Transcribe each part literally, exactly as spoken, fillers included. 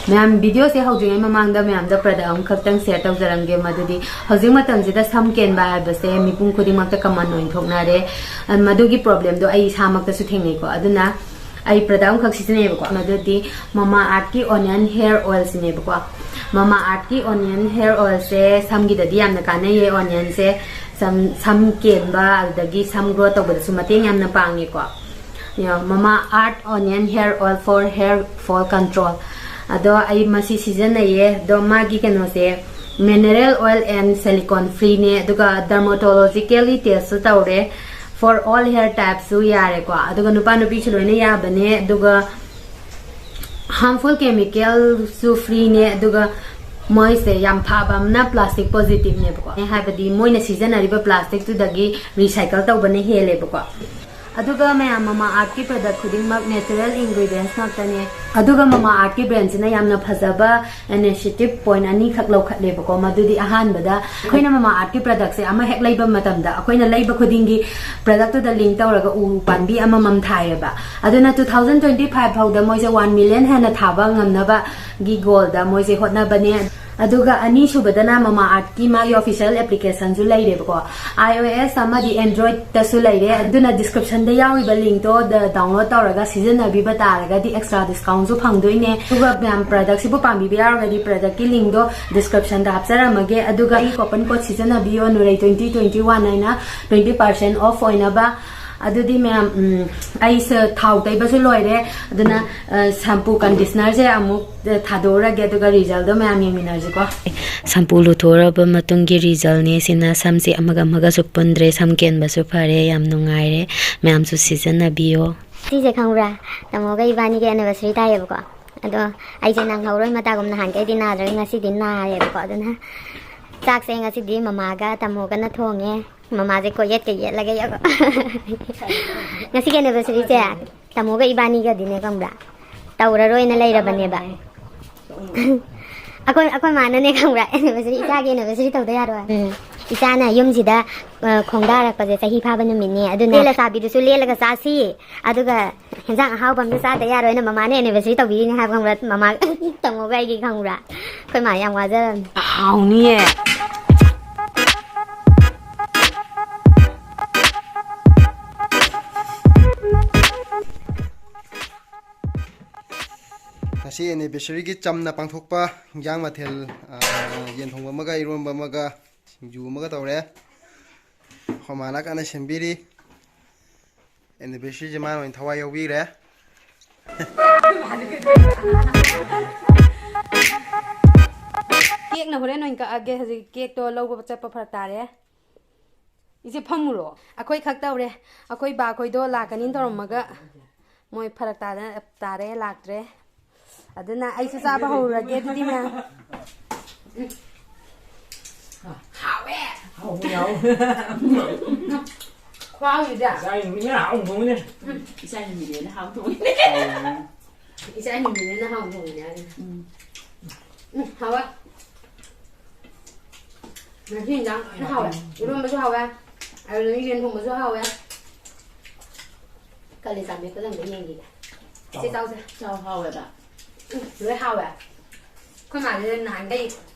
ꯃꯌꯥꯝ, ꯚꯤꯗꯤꯑꯣꯁꯦ ꯍꯧꯗ꯭ꯔꯤꯉꯩ ꯃꯃꯥꯡꯗ ꯃꯌꯥꯝꯗ ꯄ꯭ꯔꯗꯛ ꯑꯃꯈꯛꯇꯪ ꯁꯤꯌꯔ ꯇꯧꯖꯔꯝꯒꯦ꯫ ꯃꯗꯨꯗꯤ ꯍꯧꯖꯤꯛ ꯃꯇꯝꯁꯤꯗ ꯁꯝ ꯀꯦꯟꯕ ꯍꯥꯏꯕꯁꯦ ꯃꯤꯄꯨꯝ ꯈꯨꯗꯤꯡꯃꯛꯇ ꯀꯃꯟ ꯑꯣꯏꯅ ꯊꯣꯛꯅꯔꯦ꯫ ꯑ, ꯃꯗꯨꯒꯤ ꯄ꯭ꯔꯣꯕ꯭ꯂꯦꯝꯗꯣ ꯑꯩ ꯏꯁꯥꯃꯛꯇꯁꯨ ꯊꯦꯡꯅꯩꯀꯣ꯫ ꯑꯗꯨꯅ ꯑꯩ ꯄ꯭ꯔꯗꯛ ꯑꯃꯈꯛ ꯁꯤꯖꯤꯟꯅꯩꯌꯦꯕꯀꯣ꯫ ꯃꯗꯨꯗꯤ ꯃꯃꯥ ꯑꯥꯔꯠꯀꯤ ꯑꯣꯅꯤꯌꯟ ꯍꯦꯌꯔ ꯑꯣꯏꯜꯁꯤꯅꯦꯕꯀꯣ꯫ ꯃꯃꯥ ꯑꯥꯔꯠꯀꯤ ꯑꯣꯅꯤꯌꯟ ꯍꯦꯌꯔ ꯑꯣꯏꯜꯁꯦ ꯁꯝꯒꯤꯗꯗꯤ ꯌꯥꯝꯅ ꯀꯥꯟꯅꯩꯌꯦ꯫ ꯑꯣꯅꯤꯌꯟꯁꯦ ꯁꯝ, ꯁꯝ ꯀꯦꯟꯕ, ꯑꯗꯨꯗꯒꯤ ꯁꯝ ꯒ꯭ꯔꯣ ꯇꯧꯕꯗꯁꯨ ꯃꯇꯦꯡ ꯌꯥꯝꯅ ꯄꯥꯡꯉꯦꯀꯣ꯫ Mamaearth onion hair oil for hair fall control꯫ ꯑꯗꯣ ꯑꯩ ꯃꯁꯤ ꯁꯤꯖꯤꯟꯅꯩꯌꯦ꯫ ꯑꯗꯣ ꯃꯥꯒꯤ ꯀꯩꯅꯣꯁꯦ mineral oil and silicone freeꯅꯦ, ꯑꯗꯨꯒ ꯗꯔꯃꯣꯇꯣꯂꯣꯖꯤꯀꯦꯜꯂꯤ ꯇꯦꯁꯁꯨ ꯇꯧꯔꯦ꯫ For all hair typesꯁꯨ ꯌꯥꯔꯦꯀꯣ, ꯑꯗꯨꯒ ꯅꯨꯄꯥ ꯅꯨꯄꯤꯁꯨ ꯂꯣꯏꯅ ꯌꯥꯕꯅꯦ꯫ ꯑꯗꯨꯒ harmful chemicalꯁꯨ freeꯅꯦ꯫ ꯑꯗꯨꯒ ꯃꯣꯏꯁꯦ ꯌꯥꯝ ꯐꯕ ꯑꯃꯅ plastic positiveꯅꯦꯕꯀꯣ, ꯍꯥꯏꯕꯗꯤ ꯃꯣꯏꯅ ꯁꯤꯖꯤꯟꯅꯔꯤꯕ plasticꯇꯨꯗꯒꯤ recycle ꯇꯧꯕꯅ ꯍꯦꯜꯂꯦꯕꯀꯣ꯫ ꯑꯗꯨꯒ ꯃꯌꯥꯝ, ꯃꯃꯥ ꯑꯥꯔꯠꯀꯤ ꯄ꯭ꯔꯗꯛ ꯈꯨꯗꯤꯡꯃꯛ natural ingredients ꯉꯥꯛꯇꯅꯦ꯫ ꯑꯗꯨꯒ ꯃꯃꯥ ꯑꯥꯔꯠꯀꯤ ꯕ꯭ꯔꯦꯟꯁꯤꯅ ꯌꯥꯝꯅ ꯐꯖꯕ initiative point ꯑꯅꯤꯈꯛ ꯂꯧꯈꯠꯂꯦꯕꯀꯣ꯫ ꯃꯗꯨꯗꯤ ꯑꯍꯥꯟꯕꯗ ꯑꯩꯈꯣꯏꯅ ꯃꯃꯥ ꯑꯥꯔꯠꯀꯤ ꯄ꯭ꯔꯗꯛꯁꯦ ꯑꯃ ꯍꯦꯛ ꯂꯩꯕ ꯃꯇꯝꯗ, ꯑꯩꯈꯣꯏꯅ ꯂꯩꯕ ꯈꯨꯗꯤꯡꯒꯤ ꯄ꯭ꯔꯗꯛꯇꯨꯗ ꯂꯤꯡ ꯇꯧꯔꯒ ꯎ ꯄꯥꯝꯕꯤ ꯑꯃꯃꯝ ꯊꯥꯏꯌꯦꯕ꯫ ꯑꯗꯨꯅ two thousand twenty five ꯐꯥꯎꯗ ꯃꯣꯏꯁꯦ one million ꯍꯦꯟꯅ ꯊꯥꯕ ꯉꯝꯅꯕꯒꯤ ꯒꯣꯜꯗ ꯃꯣꯏꯁꯦ ꯍꯣꯠꯅꯕꯅꯦ꯫ ꯑꯗꯨꯒ ꯑꯅꯤꯁꯨꯕꯗꯅ ꯃꯃꯥ ꯑꯥꯔꯠꯀꯤ ꯃꯥꯒꯤ official applicationꯁꯨ ꯂꯩꯔꯦꯕꯀꯣ꯫ iOS ꯑꯃꯗꯤ Androidꯇꯁꯨ ꯂꯩꯔꯦ꯫ ꯑꯗꯨꯅ descriptionꯗ ꯌꯥꯎꯔꯤꯕ linkꯇꯣ download ꯇꯧꯔꯒ ꯁꯤꯖꯤꯟꯅꯕꯤꯕ ꯇꯥꯔꯒꯗꯤ extra discountꯁꯨ ꯐꯪꯗꯣꯏꯅꯦ꯫ ꯑꯗꯨꯒ ꯃꯌꯥꯝ, ꯄ꯭ꯔꯗꯛꯁꯤꯕꯨ ꯄꯥꯝꯕꯤꯕ ꯌꯥꯎꯔꯒꯗꯤ ꯄ꯭ꯔꯗꯛꯀꯤ linkꯗꯣ descriptionꯗ ꯍꯥꯞꯆꯔꯝꯃꯒꯦ꯫ ꯑꯗꯨꯒ ꯑꯩ coupon code ꯁꯤꯖꯤꯟꯅꯕꯤꯌꯣ, ꯅꯨꯔꯩ twenty twenty one ꯍꯥꯏꯅ, twenty percent off ꯑꯣꯏꯅꯕ꯫ ꯑꯗꯨꯗꯤ ꯃꯌꯥꯝ, ꯎꯝ, ꯑꯩꯁꯦ ꯊꯥꯎ ꯇꯩꯕꯁꯨ ꯂꯣꯏꯔꯦ꯫ ꯑꯗꯨꯅ, ꯑ, shampoo conditionerꯁꯦ ꯑꯃꯨꯛ, ꯑ, ꯊꯥꯗꯣꯛꯎꯔꯒꯦ, ꯑꯗꯨꯒ resultꯗꯣ ꯃꯌꯥꯝ ꯌꯦꯡꯃꯤꯟꯅꯔꯁꯤꯀꯣ꯫ Shampoo ꯂꯨꯊꯣꯛꯑꯕ ꯃꯇꯨꯡꯒꯤ resultꯅꯦ ꯁꯤꯅ꯫ ꯁꯝꯁꯦ ꯑꯃꯒ ꯑꯃꯒꯁꯨ ꯄꯨꯟꯗ꯭ꯔꯦ, ꯁꯝ ꯀꯦꯟꯕꯁꯨ ꯐꯔꯦ꯫ ꯌꯥꯝ ꯅꯨꯡꯉꯥꯏꯔꯦ, ꯃꯌꯥꯝꯁꯨ ꯁꯤꯖꯤꯟꯅꯕꯤꯌꯣ꯫ ꯁꯤꯁꯦ ꯈꯪꯕ꯭ꯔꯥ, ꯇꯥꯃꯣꯒ ꯏꯕꯥꯅꯤꯒꯤ anniversary ꯇꯥꯏꯌꯦꯕꯀꯣ꯫ ꯑꯗꯣ ꯑꯩꯁꯦ ꯅꯪꯍꯧꯔꯣꯏ, ꯃꯇꯥꯒꯨꯝ ꯅꯍꯥꯟꯈꯩꯗꯤ ꯅꯥꯗ꯭ꯔꯒ ꯉꯁꯤꯗꯤ ꯅꯥꯔꯦꯕꯀꯣ꯫ ꯑꯗꯨꯅ ꯆꯥꯛꯁꯦ ꯉꯁꯤꯗꯤ ꯃꯃꯥꯒ ꯇꯥꯃꯣꯒꯅ ꯊꯣꯡꯉꯦ꯫ ꯃꯃꯥꯁꯦ ꯀꯣꯏꯌꯦꯠꯀ ꯌꯦꯠꯂꯒ ꯌꯦꯡꯉꯣ꯫ ꯉꯁꯤꯒꯤ anniversaryꯁꯦ ꯇꯥꯃꯣꯒ ꯏꯕꯥꯅꯤꯒꯗꯤꯅꯦ, ꯈꯪꯕ꯭ꯔꯥ, ꯇꯧꯔꯔꯣꯏꯅ ꯂꯩꯔꯕꯅꯦꯕ꯫ ꯑꯩꯈꯣꯏ, ꯑꯩꯈꯣꯏ ꯃꯥꯅꯅꯦ, ꯈꯪꯕ꯭ꯔꯥ, anniversary, ꯏꯆꯥꯒꯤ anniversary ꯇꯧꯗ ꯌꯥꯔꯣꯏ꯫ ꯎꯝ꯫ ꯏꯆꯥꯅ ꯌꯨꯝꯁꯤꯗ, ꯑ, ꯈꯣꯡꯗꯥꯔꯛꯄꯁꯦ ꯆꯍꯤ ꯐꯥꯕ ꯅꯨꯃꯤꯠꯅꯤ꯫ ꯑꯗꯨꯅ ꯂꯦꯜꯂ ꯆꯥꯕꯤꯗꯨꯁꯨ ꯂꯦꯜꯂꯒ ꯆꯥꯁꯤ꯫ ꯑꯗꯨꯒ ꯍꯦꯟꯖꯥꯡ ꯑꯍꯥꯎꯕ ꯑꯝꯇ ꯆꯥꯗ ꯌꯥꯔꯣꯏꯅ ꯃꯃꯥꯅ anniversary ꯇꯧꯕꯤꯔꯤꯅꯦ ꯍꯥꯏꯕ ꯈꯪꯕ꯭ꯔꯥ? ꯃꯃꯥ ꯇꯥꯃꯣꯒ ꯑꯩꯒꯤ ꯈꯪꯕ꯭ꯔꯥ? ꯑꯩꯈꯣꯏ ꯃꯥ ꯌꯥꯝ ꯋꯥꯖꯔꯕꯅꯤ꯫ ꯍꯥꯎꯅꯤꯌꯦ꯫ ꯉꯁꯤ anniversaryꯒꯤ ꯆꯝꯅ ꯄꯥꯡꯊꯣꯛꯄ ꯍꯤꯟꯖꯥꯡ ꯃꯊꯦꯜ, ꯑ, ꯌꯦꯟ ꯊꯣꯡꯕ ꯑꯃꯒ, ꯏꯔꯣꯟꯕ ꯑꯃꯒ, ꯁꯤꯡꯖꯨ ꯑꯃꯒ ꯇꯧꯔꯦ꯫ ꯑꯩꯈꯣꯏ ꯃꯥꯅ ꯀꯟꯅ ꯁꯦꯝꯕꯤꯔꯤ꯫ Anniversaryꯁꯦ ꯃꯥꯅ ꯑꯣꯏꯅ ꯊꯋꯥꯏ ꯌꯥꯎꯕꯤꯔꯦ꯫ ꯀꯦꯛꯅ ꯍꯣꯔꯦꯟ ꯑꯣꯏꯅ ꯀꯛꯑꯒꯦ꯫ ꯍꯧꯖꯤꯛ ꯀꯦꯛꯇꯣ ꯂꯧꯕ ꯆꯠꯄ ꯐꯔꯛ ꯇꯥꯔꯦ꯫ ꯏꯆꯦ, ꯐꯝꯃꯨꯔꯣ꯫ ꯑꯩꯈꯣꯏ ꯈꯛ ꯇꯧꯔꯦ꯫ ꯑꯩꯈꯣꯏ ꯕꯥꯈꯣꯏꯗꯣ ꯂꯥꯛꯀꯅꯤꯅ ꯇꯧꯔꯝꯃꯒ ꯃꯣꯏ ꯐꯔꯛ ꯇꯥꯗꯅ, ꯇꯥꯔꯦ, ꯂꯥꯛꯇ꯭ꯔꯦ꯫ ꯑꯗꯨꯅ ꯑꯩꯁꯨ ꯆꯥꯕ ꯍꯧꯔꯨꯔꯒꯦ ꯑꯗꯨꯗꯤ, ꯃꯌꯥꯝ꯫ ꯍꯥꯎꯋꯦ꯫ ꯍꯥꯎꯕꯅꯦ, ꯍꯥꯎꯕꯅꯦ꯫ ꯈꯨꯍꯥꯎꯁꯤꯗꯤ꯫ ꯏꯆꯥꯒꯤ ꯅꯨꯃꯤꯠꯅ ꯍꯥꯎꯅ ꯊꯣꯡꯉꯤꯅꯦ꯫ ꯎꯝ, ꯏꯆꯥꯒꯤ ꯅꯨꯃꯤꯠꯅꯦꯅ ꯍꯥꯎꯅ ꯊꯣꯡꯉꯤꯅꯦ꯫ ꯏꯆꯥꯒꯤ ꯅꯨꯃꯤꯠꯅꯦꯅ ꯍꯥꯎꯅ ꯊꯣꯡꯉꯤꯅꯦ ꯍꯥꯏꯁꯤꯅꯦ꯫ ꯎꯝ꯫ ꯎꯝ, ꯍꯥꯎꯋꯦ꯫ ꯉꯁꯤ ꯏꯟꯖꯥꯡ ꯂꯣꯏꯅ ꯍꯥꯎꯋꯦ꯫ ꯏꯔꯣꯟꯕꯁꯨ ꯍꯥꯎꯋꯦ꯫ ꯑꯗꯨꯗꯒꯤ ꯌꯦꯟ ꯊꯣꯡꯕꯁꯨ ꯍꯥꯎꯋꯦ꯫ ꯀꯥꯂꯦꯖꯥ ꯃꯦꯠꯄꯗ ꯑꯝꯇ ꯌꯦꯡꯈꯤꯒꯦ꯫ ꯁꯤ ꯆꯥꯎꯁꯦ꯫ ꯆꯥꯎ, ꯍꯥꯎꯋꯦꯕ꯫ ꯎꯝ, ꯂꯣꯏ ꯍꯥꯎꯋꯦ꯫ ꯑꯩꯈꯣꯏ ꯃꯥꯁꯦ ꯅꯍꯥꯟꯈꯩ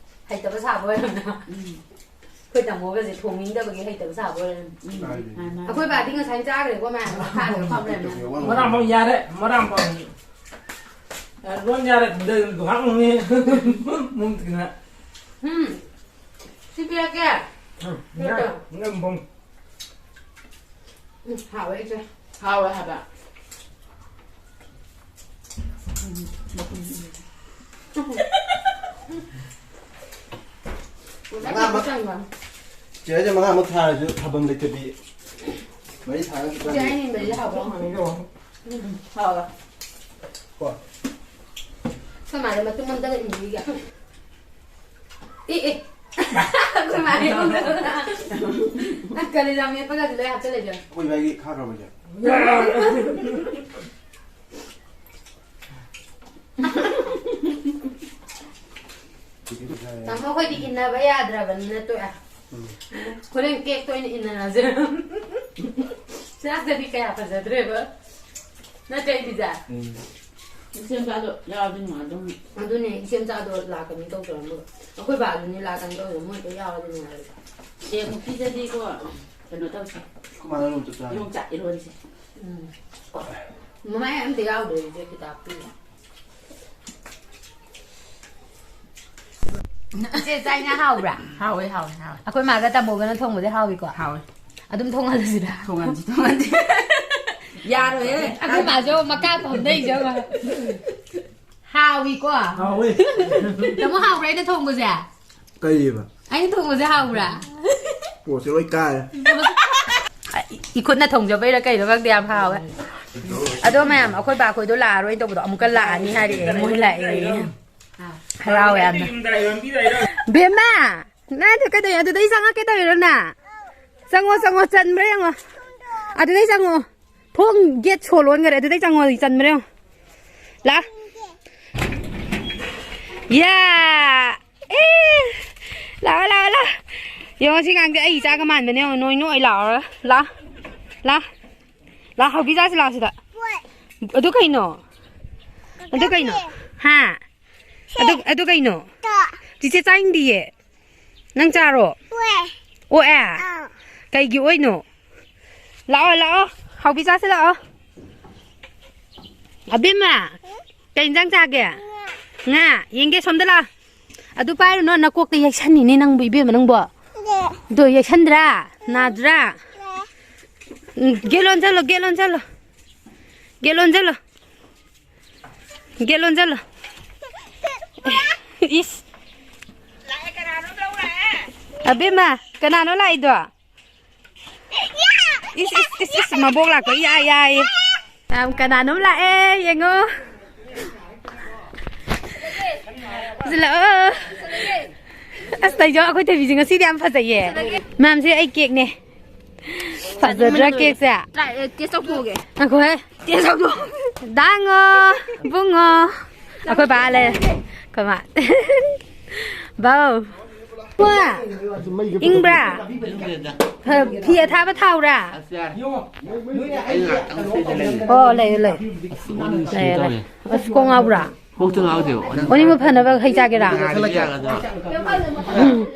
ꯍꯩꯇꯕ ꯁꯥꯕ ꯑꯣꯏꯔꯝꯗꯅ꯫ ꯎꯝ꯫ ꯑꯩꯈꯣꯏ ꯇꯥꯃꯣꯒꯁꯦ ꯊꯣꯡꯅꯤꯡꯗꯕꯒꯤ ꯍꯩꯇꯕ ꯁꯥꯕ ꯑꯣꯏꯔꯝꯅꯤ꯫ ꯎꯝ꯫ ꯃꯥꯅꯤ, ꯃꯥꯅꯤ꯫ ꯑꯩꯈꯣꯏ ꯕꯥꯗꯤ ꯉꯁꯥꯏ ꯆꯥꯈ꯭ꯔꯦꯀꯣ, ꯃꯌꯥꯝ ꯊꯥꯔꯒ ꯐꯝ ꯂꯩꯔꯝꯃꯦ꯫ ꯃꯔꯥꯡ ꯐꯪ ꯌꯥꯔꯦ, ꯃꯔꯥꯡ ꯐꯪ꯫ ꯑ, ꯂꯣꯟ ꯌꯥꯔꯦ, ꯉꯥꯏꯍꯥꯛ ꯉꯥꯏꯍꯥꯛ꯫ ꯃꯨꯟꯗ꯭ꯔꯤꯉꯩ꯫ ꯎꯝ꯫ ꯁꯤ ꯄꯤꯔꯛꯀꯦ꯫ ꯎꯝ, ꯄꯤꯔꯛꯀꯦ꯫ ꯉꯥꯏꯍꯥꯛ ꯉꯥꯏꯍꯥꯛ꯫ ꯎꯝ, ꯍꯥꯎꯋꯦ, ꯏꯆꯦ꯫ ꯍꯥꯎꯋꯦ ꯍꯥꯏꯕ꯫ ꯎꯝ, ꯃꯇꯨꯝ꯫ ꯃꯉꯥꯃꯛ, ꯆꯦ ꯍꯣꯏꯗꯤ ꯃꯉꯥꯃꯛ ꯊꯥꯔꯁꯨ ꯊꯥꯐꯝ ꯂꯩꯇꯕꯤ꯫ ꯃꯔꯤ ꯊꯥꯔꯒ ꯆꯦ, ꯈꯤꯇꯪ ꯑꯩꯅ ꯃꯔꯤ ꯍꯥꯎꯕ꯭ꯔꯣ? ꯎꯝ, ꯍꯥꯎꯋꯦ꯫ ꯀꯣ꯫ ꯑꯩꯈꯣꯏ ꯃꯥꯗ ꯃꯇꯨꯝ ꯑꯝꯇꯒ ꯏꯟꯕꯤꯒꯦ꯫ ꯑꯦ, ꯑꯦ꯫ ꯑꯩꯈꯣꯏ ꯃꯥꯗꯤ ꯀꯔꯤ ꯂꯝ ꯌꯦꯛꯄꯒꯗꯤ ꯂꯣꯏ ꯍꯥꯞꯆꯜꯂꯦ, ꯆꯦ꯫ ꯑꯩꯈꯣꯏ ꯏꯕꯥꯏꯒꯤ ꯈꯥꯛꯈ꯭ꯔꯕ, ꯆꯦ? ꯇꯥꯃꯣ, ꯑꯩꯈꯣꯏꯗꯤ ꯏꯟꯅꯕ ꯌꯥꯗ꯭ꯔꯕꯅꯤꯅ ꯇꯣꯛꯑꯦ꯫ ꯍꯣꯔꯦꯟ ꯀꯦꯛꯇ ꯑꯣꯏꯅ ꯏꯟꯅꯔꯁꯦ꯫ ꯆꯥꯛꯇꯗꯤ ꯀꯌꯥ ꯐꯖꯗ꯭ꯔꯦꯕ꯫ ꯅꯠꯇ꯭ꯔ, ꯏꯕꯤꯖꯥ? ꯎꯝ꯫ ꯏꯆꯦ ꯃꯆꯥꯗꯣ ꯌꯥꯎꯔꯗꯤ ꯅꯨꯡꯉꯥꯏꯗꯧꯅꯤ꯫ ꯑꯗꯨꯅꯦ, ꯏꯆꯦ ꯃꯆꯥꯗꯣ ꯂꯥꯛꯀꯅꯤ ꯇꯧꯖꯔꯝꯕ꯫ ꯑꯩꯈꯣꯏ ꯕꯥꯗꯨꯅꯤ ꯂꯥꯛꯀꯅꯤ ꯇꯧꯖꯔꯝꯕ, ꯃꯣꯏꯗꯣ ꯌꯥꯎꯔꯗꯤ ꯅꯨꯡꯉꯥꯏꯔꯣꯏꯗ꯭ꯔꯥ? ꯍꯌꯦꯡ ꯅꯨꯄꯤꯗꯗꯤꯀꯣ, ꯀꯩꯅꯣ ꯇꯧꯁꯦ꯫ ꯑꯩꯈꯣꯏ ꯃꯥꯅ ꯌꯣꯡꯆꯥꯛ ꯆꯥꯅꯤ꯫ ꯌꯣꯡꯆꯥꯛ ꯏꯔꯣꯟꯁꯦ꯫ ꯎꯝ꯫ ꯃꯃꯥꯏ ꯑꯝꯇ ꯌꯥꯎꯗ꯭ꯔꯦ ꯏꯆꯦ ꯀꯤꯇꯥꯞꯇꯤ꯫ ꯏꯆꯦ, ꯆꯥꯛ ꯏꯟꯖꯥꯡ ꯍꯥꯎꯕ꯭ꯔꯥ? ꯍꯥꯎꯋꯦ, ꯍꯥꯎꯋꯦ, ꯍꯥꯎꯋꯦ꯫ ꯑꯩꯈꯣꯏ ꯃꯥꯒ ꯇꯥꯃꯣꯒꯅ ꯊꯣꯡꯕꯗꯤ ꯍꯥꯎꯏꯀꯣ? ꯍꯥꯎꯋꯦ꯫ ꯑꯗꯨꯝ ꯊꯣꯡꯍꯜꯂꯁꯤꯔꯥ? ꯊꯣꯡꯍꯟꯁꯤ, ꯊꯣꯡꯍꯟꯁꯤ꯫ ꯌꯥꯔꯣꯏꯍꯦ꯫ ꯑꯩꯈꯣꯏ ꯃꯥꯁꯨ ꯃꯈꯥ ꯐꯝꯗꯩꯁꯦ ꯌꯦꯡꯉꯣ꯫ ꯍꯥꯎꯏꯀꯣ? ꯍꯥꯎꯋꯦ꯫ ꯇꯥꯃꯣ, ꯍꯥꯎꯕ꯭ꯔꯥ ꯑꯩꯅ ꯊꯣꯡꯕꯁꯦ? ꯀꯩꯕ? ꯑꯩꯅ ꯊꯣꯡꯕꯁꯦ ꯍꯥꯎꯕ꯭ꯔꯥ? ꯄꯣꯠꯁꯦ ꯂꯣꯏ ꯀꯥꯏꯔꯦ꯫ ꯏꯈꯨꯠꯅ ꯊꯣꯡꯖꯕꯩꯔꯥ ꯀꯩꯅꯣ ꯈꯪꯗꯦ, ꯌꯥꯝ ꯍꯥꯎꯋꯦ꯫ ꯑꯗꯣ ꯃꯌꯥꯝ, ꯑꯩꯈꯣꯏ ꯕꯥꯈꯣꯏꯗꯣ ꯂꯥꯛꯑꯔꯣꯏ ꯇꯧꯕꯗꯣ, ꯑꯃꯨꯛꯀ ꯂꯥꯛꯑꯅꯤ ꯍꯥꯏꯔꯛꯑꯦ, ꯃꯣꯏ ꯂꯥꯛꯑꯦ꯫ ꯍꯔꯥꯎꯋꯦ ꯌꯥꯝꯅ꯫ ꯕꯦꯝꯃ! ꯅꯪꯗꯣ ꯀꯩꯗꯧꯔꯤ? ꯑꯗꯨꯗꯩ ꯆꯪꯉꯛꯀꯦ ꯇꯧꯔꯤꯔꯣ ꯅꯪ? ꯆꯪꯉꯣ, ꯆꯪꯉꯣ, ꯆꯟꯕ꯭ꯔꯥ ꯌꯦꯡꯉꯣ꯫ ꯑꯗꯨꯗꯩ ꯆꯪꯉꯣ꯫ ꯊꯣꯡ gate ꯁꯣ ꯂꯣꯟꯈꯔꯦ꯫ ꯑꯗꯨꯗꯩ ꯆꯪꯉꯣ, ꯆꯟꯕ꯭ꯔꯥ ꯌꯦꯡꯉꯣ꯫ ꯂꯥ꯫ ꯌꯥ! ꯑꯦ! ꯂꯥꯛꯑꯣ, ꯂꯥꯛꯑꯣ, ꯂꯥꯛꯑꯣ꯫ ꯌꯦꯡꯉꯣ, ꯁꯤ ꯉꯥꯡꯗꯤ ꯑꯩ ꯏꯆꯥꯒ ꯃꯥꯟꯕꯅꯦ꯫ ꯌꯦꯡꯉꯣ, ꯅꯣꯏ ꯅꯣꯏ ꯂꯥꯛꯑꯣ꯫ ꯂꯥ꯫ ꯂꯥ꯫ ꯂꯥ, ꯍꯧꯕꯤ ꯆꯥꯁꯤ ꯂꯥꯛꯑꯣ ꯁꯤꯗ꯫ ꯑꯗꯨ ꯀꯩꯅꯣ? ꯑꯗꯨ ꯀꯩꯅꯣ? ꯍꯥ? ꯑꯗꯨ, ꯑꯗꯨ ꯀꯩꯅꯣ? ꯆꯤꯆꯦ ꯆꯥꯅꯤꯡꯗꯤꯌꯦ꯫ ꯅꯪ ꯆꯥꯔꯣ? ꯑꯣꯛꯑꯦ? ꯑꯥ꯫ ꯀꯩꯒꯤ ꯑꯣꯛꯏꯅꯣ? ꯂꯥꯛꯑꯣ, ꯂꯥꯛꯑꯣ꯫ ꯍꯥꯎꯕꯤ ꯆꯥꯁꯤ ꯂꯥꯛꯑꯣ꯫ ꯑꯕꯦꯝꯃ, ꯀꯩ ꯏꯟꯖꯥꯡ ꯆꯥꯒꯦ? ꯉꯥ꯫ ꯉꯥ? ꯌꯦꯡꯒꯦ, ꯁꯣꯝꯗ ꯂꯥꯛꯑꯣ꯫ ꯑꯗꯨ ꯄꯥꯏꯔꯨꯅꯨ, ꯅꯀꯣꯛꯇ ꯌꯩꯁꯟꯅꯤꯅꯦ ꯅꯪꯕꯨ, ꯏꯕꯦꯝꯃ ꯅꯪꯕꯣ꯫ ꯗꯦ꯫ ꯑꯗꯣ ꯌꯩꯁꯟꯗ꯭ꯔꯥ? ꯅꯥꯗ꯭ꯔꯥ? ꯗꯦ꯫ ꯎꯝ, gate ꯂꯣꯟꯁꯜꯂꯣ, gate ꯂꯣꯟꯁꯜꯂꯣ꯫ Gate ꯂꯣꯟꯁꯜꯂꯣ꯫ Gate ꯂꯣꯟꯁꯤꯜꯂꯣ꯫ ꯏꯁ꯫ ꯑꯕꯦꯝꯃ, ꯀꯅꯥꯅꯣ ꯂꯥꯛꯏꯗꯣ? ꯏꯁ, ꯏꯁ, ꯏꯁ, ꯏꯁ, ꯃꯕꯣꯛ ꯂꯥꯛꯄ ꯌꯥꯏ, ꯌꯥꯏ꯫ ꯌꯥꯝ ꯀꯅꯥꯅꯣꯝ ꯂꯥꯛꯑꯦ, ꯌꯦꯡꯉꯣ꯫ ꯁꯤ ꯂꯥꯛꯑꯣ꯫ ꯑꯁ, ꯇꯩꯖꯧ, ꯑꯩꯈꯣꯏ ꯊꯣꯏꯕꯤꯁꯦ ꯉꯁꯤꯗꯤ ꯌꯥꯝ ꯐꯖꯩꯌꯦ꯫ ꯃꯌꯥꯝꯁꯦ ꯑꯩ cake ꯅꯦ꯫ ꯐꯖꯗ꯭ꯔꯥ cake ꯁꯦ? Try, ꯑꯦ, taste ꯇꯧꯊꯣꯛꯑꯒꯦ꯫ ꯉꯥꯏꯈꯣꯍꯦ꯫ Taste ꯇꯧꯊꯣꯛꯑꯣ꯫ ꯗꯥꯡꯉꯣ, ꯏꯕꯨꯡꯉꯣ꯫ ꯑꯩꯈꯣꯏ ꯕꯥ ꯂꯩꯔꯦ꯫ ꯑꯩꯈꯣꯏ ꯃꯥ꯫ ꯕꯥꯎ꯫ ꯏꯪꯕ꯭ꯔꯥ? ꯐ-, ꯐꯤ ꯑꯊꯥꯕ ꯊꯥꯎꯔꯥ? ꯑꯣ, ꯂꯩꯌꯨ, ꯂꯩꯌꯨ꯫ ꯂꯩꯌꯨ, ꯂꯩꯌꯨ꯫ ꯑꯁ, ꯀꯣꯛ ꯉꯥꯎꯕ꯭ꯔꯥ? ꯀꯣꯛꯇ ꯉꯥꯎꯗꯦꯕ꯫ ꯑꯣꯅꯤꯡꯕ ꯐꯅꯕ ꯍꯩ ꯆꯥꯒꯦꯔꯥ? ꯎꯝ꯫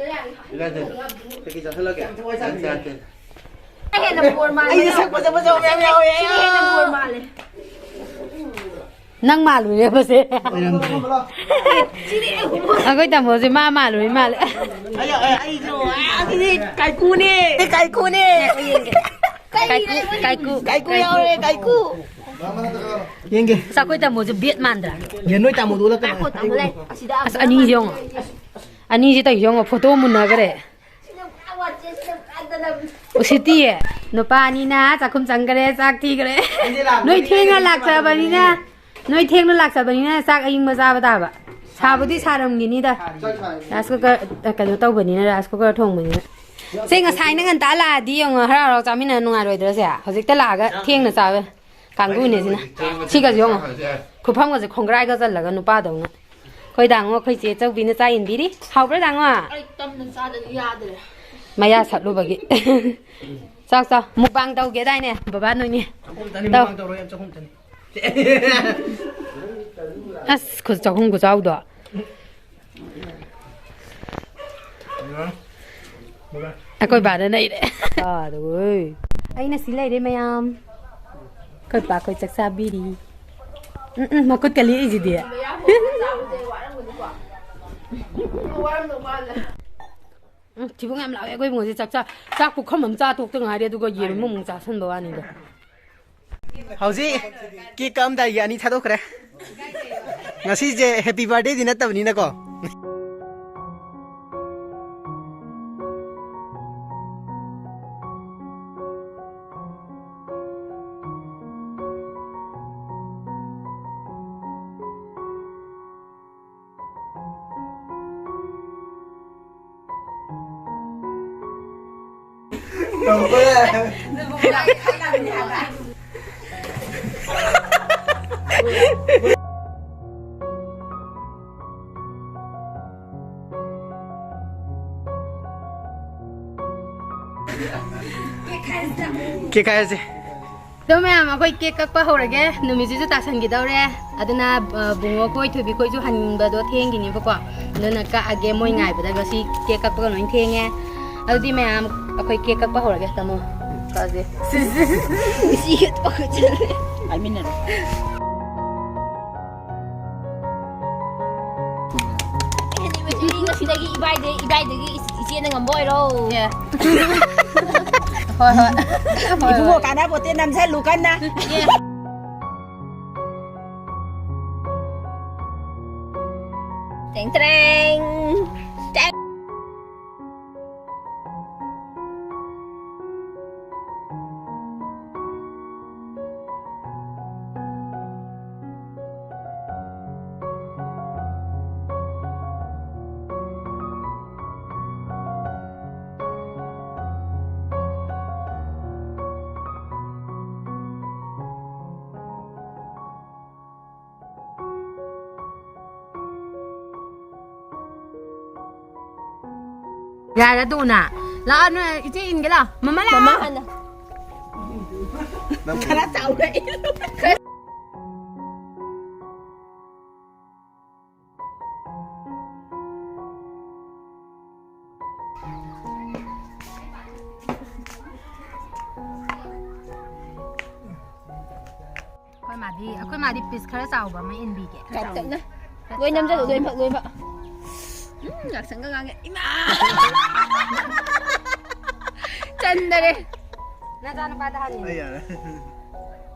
ꯑꯩꯁꯦ ꯁꯛ ꯐꯖ ꯐꯖꯕ ꯃꯌꯥꯝ ꯌꯥꯎꯋꯦ꯫ ꯅꯪ ꯃꯥꯜꯂꯨꯔꯦꯕꯁꯦ꯫ ꯑꯣꯏꯔꯝꯗ꯭ꯔꯦ꯫ ꯑꯩꯈꯣꯏ ꯇꯥꯃꯣꯁꯦ ꯃꯥ ꯃꯥꯜꯂꯨꯔꯦ ꯃꯥꯜꯂꯦ꯫ ꯑꯩ, ꯑꯩ, ꯑꯩꯁꯨ, ꯑ, ꯑꯗꯨꯗꯤ ꯀꯥꯏꯀꯨꯅꯦ꯫ ꯑꯦ, ꯀꯥꯏꯀꯨꯅꯦ꯫ ꯀꯥꯏꯀꯨ, ꯀꯥꯏꯀꯨ꯫ ꯀꯥꯏꯀꯨ ꯌꯥꯎꯔꯦ, ꯀꯥꯏꯀꯨ꯫ ꯌꯦꯡꯒꯦ꯫ ꯑꯁ, ꯑꯩꯈꯣꯏ ꯇꯥꯃꯣꯁꯦ ꯕꯦꯠ ꯃꯥꯟꯗ꯭ꯔꯥ? ꯌꯦ, ꯅꯣꯏ ꯇꯥꯃꯣꯗꯨꯒ ꯀꯅꯥ? ꯑꯁ, ꯑꯅꯤꯁꯦ ꯌꯦꯡꯉꯣ꯫ ꯑꯅꯤꯁꯦ ꯇꯧꯔꯤꯁꯦ ꯌꯦꯡꯉꯣ, ꯐꯣꯇꯣ ꯃꯨꯟꯅꯈ꯭ꯔꯦ꯫ ꯎꯁꯤꯠꯇꯤꯌꯦ꯫ ꯅꯨꯄꯥ ꯑꯅꯤꯅ ꯆꯥꯛꯈꯨꯝ ꯆꯪꯈꯔꯦ, ꯆꯥꯛ ꯊꯤꯈꯔꯦ꯫ ꯅꯣꯏ ꯊꯦꯡꯅ ꯂꯥꯛꯆꯕꯅꯤꯅ, ꯅꯣꯏ ꯊꯦꯡꯅ ꯂꯥꯛꯆꯕꯅꯤꯅ ꯆꯥꯛ ꯑꯏꯪꯕ ꯆꯥꯕ ꯇꯥꯕ꯫ ꯁꯥꯕꯨꯗꯤ ꯁꯥꯔꯝꯒꯤꯅꯤꯗ꯫ ꯔꯥꯏꯁ ꯀꯨꯀꯔ, ꯑ, ꯀꯩꯅꯣ ꯇꯧꯕꯅꯤꯅ, ꯔꯥꯏꯁ ꯀꯨꯀꯔ ꯊꯣꯡꯕꯅꯤꯅ꯫ ꯁꯦ, ꯉꯁꯥꯏꯅ ꯉꯟꯇꯥ ꯂꯥꯛꯑꯗꯤ ꯌꯦꯡꯉꯣ, ꯍꯔꯥꯎ ꯍꯔꯥꯎ ꯆꯥꯃꯤꯟꯅ ꯅꯨꯡꯉꯥꯏꯔꯣꯏꯗ꯭ꯔꯥ ꯁꯦ? ꯍꯧꯖꯤꯛꯇ ꯂꯥꯛꯑꯒ ꯊꯦꯡꯅ ꯆꯥꯕ ꯀꯥꯡꯕꯨꯅꯦ ꯁꯤꯅ꯫ ꯁꯤꯒꯁꯦ ꯌꯦꯡꯉꯣ꯫ ꯈꯨꯐꯝꯒꯁꯦ ꯈꯣꯡꯒ꯭ꯔꯥꯏꯒ ꯆꯜꯂꯒ ꯅꯨꯄꯥꯗꯧꯅ꯫ ꯑꯩꯈꯣꯏ ꯗꯥꯡꯉꯣ, ꯑꯩꯈꯣꯏ ꯆꯦ ꯆꯧꯕꯤꯅ ꯆꯥꯛ ꯏꯟꯕꯤꯔꯤ꯫ ꯍꯥꯎꯕ꯭ꯔꯥ ꯗꯥꯡꯉꯣ? ꯑꯩ ꯇꯞꯅ ꯆꯥꯗꯗꯤ ꯌꯥꯗ꯭ꯔꯦ꯫ ꯃꯌꯥ ꯁꯠꯂꯨꯕꯒꯤ꯫ ꯆꯥꯎ, ꯆꯥꯎ꯫ ꯃꯨꯛꯕꯥꯡ ꯇꯧꯒꯦꯗꯥꯏꯅꯦ, ꯕꯕꯥ ꯅꯣꯏꯅꯤ? ꯆꯥꯛꯈꯨꯝ ꯆꯅꯤ ꯇꯧ꯫ ꯃꯨꯛꯕꯥꯡ ꯇꯧꯔꯣꯏ, ꯆꯥꯛꯈꯨꯝ ꯆꯅꯤ꯫ ꯑꯁ, ꯈꯨ-, ꯆꯥꯛꯈꯨꯝ ꯈꯨꯆꯥꯎꯗꯣ꯫ ꯑꯩꯈꯣꯏ ꯕꯥꯅ ꯅꯩꯔꯦ꯫ ꯑꯥꯗ ꯍꯣꯏ꯫ ꯑꯩꯅ ꯁꯤ ꯂꯩꯔꯦ ꯃꯌꯥꯝ꯫ ꯑꯩꯈꯣꯏ ꯄꯥ ꯑꯩꯈꯣꯏ ꯆꯥꯛ ꯆꯥꯕꯤꯔꯤ꯫ ꯎꯝ, ꯎꯝ, ꯃꯈꯨꯠꯀ ꯂꯦꯛꯏꯁꯤꯗꯤ꯫ ꯎꯝ, ꯊꯤꯕꯣꯡ ꯌꯥꯝ ꯂꯥꯎꯋꯦ ꯑꯩꯈꯣꯏ ꯏꯕꯨꯡꯉꯣꯁꯦ꯫ ꯆꯥꯛ ꯆꯥ-, ꯆꯥꯛ ꯄꯨꯈꯝ ꯑꯃ ꯆꯥ ꯇꯣꯛꯇ ꯉꯥꯏꯔꯤ, ꯑꯗꯨꯒ ꯌꯦꯔꯨꯝ ꯑꯃꯨꯛ ꯆꯥꯁꯟꯕ ꯋꯥꯅꯤꯗ꯫ ꯍꯧꯖꯤꯛ ꯀꯦꯛ ꯀꯛꯑꯝꯗꯥꯏꯒꯤ ꯑꯅꯤ ꯊꯥꯗꯣꯛꯈ꯭ꯔꯦ꯫ ꯉꯁꯤꯁꯦ ꯍꯦꯄꯤ ꯕꯥꯔꯗꯦꯗꯤ ꯅꯠꯇꯕꯅꯤꯅꯀꯣ꯫ ꯀꯦꯛ ꯈꯥꯏꯔꯁꯦ꯫ ꯑꯗꯣ ꯃꯌꯥꯝ, ꯑꯩꯈꯣꯏ ꯀꯦꯛ ꯀꯛꯄ ꯍꯧꯔꯒꯦ꯫ ꯅꯨꯃꯤꯠꯁꯤꯁꯨ ꯇꯥꯁꯟꯈꯤꯗꯧꯔꯦ꯫ ꯑꯗꯨꯅ, ꯑ, ꯕꯨꯡꯉꯣ ꯈꯣꯏ, ꯊꯣꯏꯕꯤ ꯈꯣꯏꯁꯨ ꯍꯟꯕꯗꯣ ꯊꯦꯡꯈꯤꯅꯦꯕꯀꯣ꯫ ꯑꯗꯨꯅ ꯀꯛꯑꯒꯦ, ꯃꯣꯏ ꯉꯥꯏꯕꯗ꯫ ꯉꯁꯤ ꯀꯦꯛ ꯀꯛꯄꯒ ꯂꯣꯏ ꯊꯦꯡꯉꯦ꯫ ꯑꯗꯨꯗꯤ ꯃꯌꯥꯝ, ꯑꯩꯈꯣꯏ ꯀꯦꯛ ꯀꯛꯄ ꯍꯧꯔꯒꯦ꯫ ꯇꯥꯃꯣ, ꯀꯛꯑꯁꯦ꯫ ꯁꯤꯁꯦ꯫ ꯏꯆꯦ ꯄꯥꯈꯠꯆꯔꯦ꯫ ꯄꯥꯏꯃꯤꯟꯅꯔꯣ꯫ ꯉꯁꯤꯗꯒꯤ ꯏꯕꯥꯏꯗꯩ, ꯏꯕꯥꯏꯗꯒꯤ ꯏꯆꯦꯅ ꯉꯝꯕ ꯑꯣꯏꯔꯣ꯫ ꯑꯦ꯫ ꯍꯣꯏ, ꯍꯣꯏ꯫ ꯍꯣꯏ, ꯏꯕꯨꯡꯉꯣ, ꯍꯣꯏ꯫ ꯀꯥꯟꯅꯕꯣꯠꯇꯦ, ꯅꯝꯁꯜꯂꯨ ꯀꯟꯅ꯫ ꯑꯦ꯫ ꯇꯦꯡ ꯇ꯭ꯔꯦꯡ꯫ ꯇꯦꯡ꯫ ꯌꯥꯔꯦ, ꯇꯣꯛꯑꯣꯅ꯫ ꯂꯥꯛꯑꯣ, ꯅꯣꯏ ꯏꯆꯦ ꯏꯟꯒꯦ ꯂꯥꯛꯑꯣ꯫ ꯃꯃꯥ ꯂꯥꯛꯑꯣ꯫ ꯃꯃꯥ ꯍꯥꯟꯅ꯫ ꯈꯔ ꯆꯥꯎꯔꯛꯏ꯫ ꯑꯩꯈꯣꯏ ꯃꯥꯗꯤ, ꯑꯩꯈꯣꯏ ꯃꯥꯗꯤ ꯄꯤꯁ ꯈꯔ ꯆꯥꯎꯕ ꯑꯃ ꯏꯟꯕꯤꯒꯦ꯫ ꯆꯥꯎꯇꯛꯅ꯫ ꯂꯣꯏ ꯅꯝꯖꯜꯂꯨ, ꯂꯣꯏꯅꯃꯛ, ꯂꯣꯏꯅꯃꯛ꯫ ꯎꯝ, ꯉꯥꯛꯁꯪꯒ ꯉꯥꯡꯉꯦ꯫ ꯏꯃꯥ! ꯆꯟꯗꯔꯦ꯫ ꯅꯆꯥꯅꯨꯄꯥꯗ ꯍꯥꯟꯅ꯫ ꯑꯩ ꯌꯥꯔꯦ꯫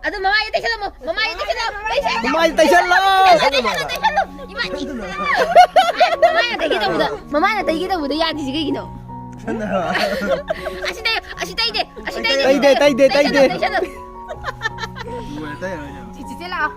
ꯑꯗꯨ ꯃꯃꯥꯏꯗ ꯇꯩꯁꯜꯂꯝꯃꯣ, ꯃꯃꯥꯏꯗ ꯇꯩꯁꯜꯂꯣ, ꯇꯩꯁꯜꯂꯣ꯫ ꯃꯃꯥꯏꯗ ꯇꯩꯁꯜꯂꯣ꯫ ꯏꯃꯥ, ꯏ-, ꯃꯃꯥꯏꯅ ꯇꯩꯒꯦ ꯇꯧꯕꯗ, ꯃꯃꯥꯏꯅ ꯇꯩꯒꯦ ꯇꯧꯕꯗ ꯌꯥꯗ꯭ꯔꯤꯁꯦ ꯀꯩꯒꯤꯅꯣ? ꯁꯟꯅ꯫ ꯑꯁꯤ ꯇꯩ-, ꯑꯁꯤ ꯇꯩꯗꯦ, ꯑꯁꯤ ꯇꯩꯗꯦ꯫ ꯇꯩꯗꯦ, ꯇꯩꯗꯦ, ꯇꯩꯗꯦ꯫ ꯇꯩꯁꯜꯂꯣ, ꯇꯩꯁꯜꯂꯣ꯫ ꯂꯣꯏꯔꯦ, ꯇꯩꯔꯔꯣꯏ꯫ ꯆꯤꯆꯦ ꯂꯥꯛꯑꯣ꯫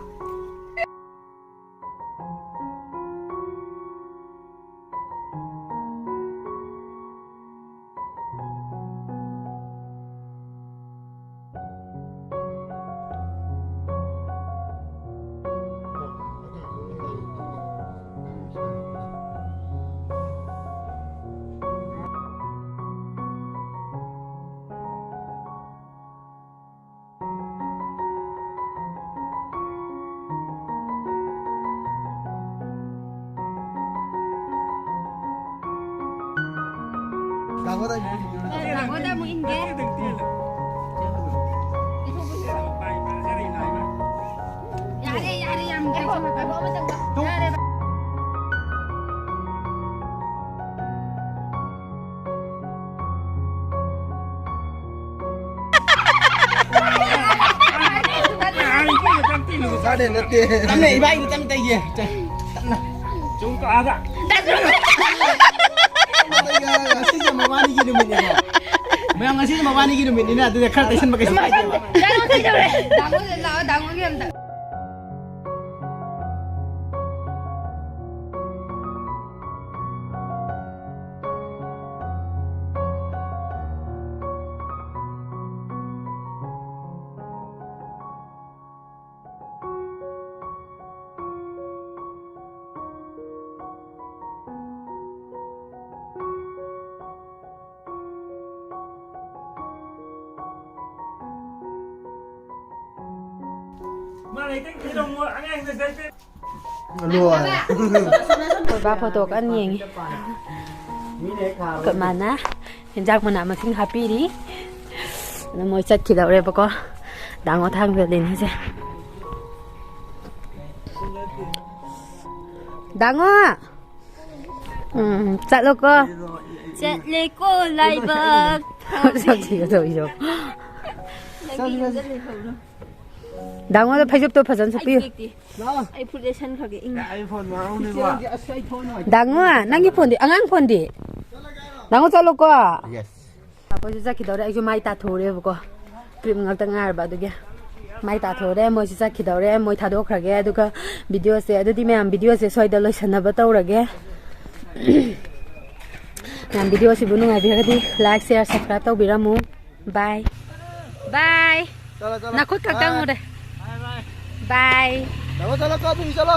ꯅꯉꯣꯟꯗ ꯑꯃꯨꯛ ꯏꯟꯒꯦ꯫ ꯌꯥꯔꯦ, ꯌꯥꯔꯦ, ꯌꯥꯝ ꯉꯥꯏꯈꯣ, ꯉꯥꯏꯈꯣ, ꯑꯃꯇꯪꯒ꯫ ꯌꯥꯔꯦ꯫ ꯆꯥꯗꯦ, ꯅꯠꯇꯦ꯫ ꯆꯠꯂꯦ, ꯏꯕꯥꯏꯗꯤ ꯆꯠꯂꯦ, ꯇꯩꯌꯦ꯫ ꯆꯠ-, ꯆꯠꯂꯦ꯫ ꯆꯨꯝ ꯀꯥꯗ꯫ ꯉꯁꯤꯁꯦ ꯃꯕꯥꯅꯤꯒꯤ ꯅꯨꯃꯤꯠꯅꯤꯀꯣ꯫ ꯃꯌꯥꯝ, ꯉꯁꯤꯁꯦ ꯃꯕꯥꯅꯤꯒꯤ ꯅꯨꯃꯤꯠꯅꯤꯅ ꯑꯗꯨꯗꯤ ꯈꯔ ꯇꯩꯁꯟꯕ ꯀꯩꯁꯨ ꯀꯥꯏꯗꯦꯕ꯫ ꯗꯥꯡꯉꯣ ꯀꯩꯗꯧꯔꯦ? ꯗꯥꯡꯉꯣꯁꯦ ꯂꯥꯛꯑꯣ, ꯗꯥꯡꯉꯣꯒꯤ ꯑꯝꯇ꯫ ꯂꯣꯏꯔꯦ꯫ ꯕꯕꯥ ꯐꯣꯇꯣ ꯀꯟꯅ ꯌꯦꯡꯉꯤ꯫ ꯑꯩꯈꯣꯏ ꯃꯥꯅ ꯍꯤꯟꯖꯥꯡ ꯃꯅꯥ ꯃꯁꯤꯡ ꯍꯥꯞꯄꯤꯔꯤ꯫ ꯑꯗꯨ ꯃꯣꯏ ꯆꯠꯈꯤꯗꯧꯔꯦꯕꯀꯣ꯫ ꯗꯥꯡꯉꯣ ꯊꯥꯡꯖ ꯂꯤꯅꯤꯁꯦ꯫ ꯗꯥꯡꯉꯣ! ꯎꯝ, ꯆꯠꯂꯣꯀꯣ꯫ ꯆꯠꯂꯦꯀꯣ ꯂꯥꯏꯕꯛ꯫ ꯁꯛꯁꯤꯒ ꯇꯧꯔꯤꯁꯦ꯫ ꯗꯥꯡꯉꯣꯗ ꯐꯩꯖꯨꯞꯇꯣ ꯐꯖꯅ ꯁꯨꯞꯄꯤꯌꯨ꯫ ꯑꯩ ꯐꯨꯔꯤꯠ ꯂꯤꯠꯁꯟꯈ꯭ꯔꯒꯦ, ꯏꯪꯉꯦ꯫ ꯗꯥꯡꯉꯣ, ꯅꯪꯒꯤ ꯐꯣꯟꯗꯤ? ꯑꯉꯥꯡ ꯐꯣꯟꯗꯤ? ꯗꯥꯡꯉꯣ, ꯆꯠꯂꯣꯀꯣ꯫ Yes꯫ ꯑꯩꯈꯣꯏꯁꯨ ꯆꯠꯈꯤꯗꯧꯔꯦ꯫ ꯑꯩꯁꯨ ꯃꯥꯏ ꯇꯥꯊꯣꯛꯎꯔꯦꯕꯀꯣ꯫ Cream ꯉꯥꯛꯇ ꯉꯥꯏꯔꯕ ꯑꯗꯨꯒꯤ꯫ ꯃꯥꯏ ꯇꯥꯊꯣꯛꯎꯔꯦ꯫ ꯃꯣꯏꯁꯨ ꯆꯠꯈꯤꯗꯧꯔꯦ꯫ ꯃꯣꯏ ꯊꯥꯗꯣꯛꯈ꯭ꯔꯒꯦ꯫ ꯑꯗꯨꯒ videoꯁꯦ, ꯑꯗꯨꯗꯤ ꯃꯌꯥꯝ, videoꯁꯦ ꯁ꯭ꯋꯥꯏꯗ ꯂꯣꯏꯁꯟꯅꯕ ꯇꯧꯔꯒꯦ꯫ ꯃꯌꯥꯝ, videoꯁꯤꯕꯨ ꯅꯨꯡꯉꯥꯏꯕꯤꯔꯒꯗꯤ like, share, subscribe ꯇꯧꯕꯤꯔꯝꯃꯨ꯫ Bye꯫ Bye꯫ ꯆꯠꯂꯣ, ꯆꯠꯂꯣ꯫ ꯅꯈꯨꯠ ꯈꯛꯇꯪ ꯎꯔꯦ꯫ Bye꯫ ꯆꯠꯂꯣ, ꯆꯠꯂꯣ, ꯀꯥꯞꯄꯤ, ꯆꯠꯂꯣ꯫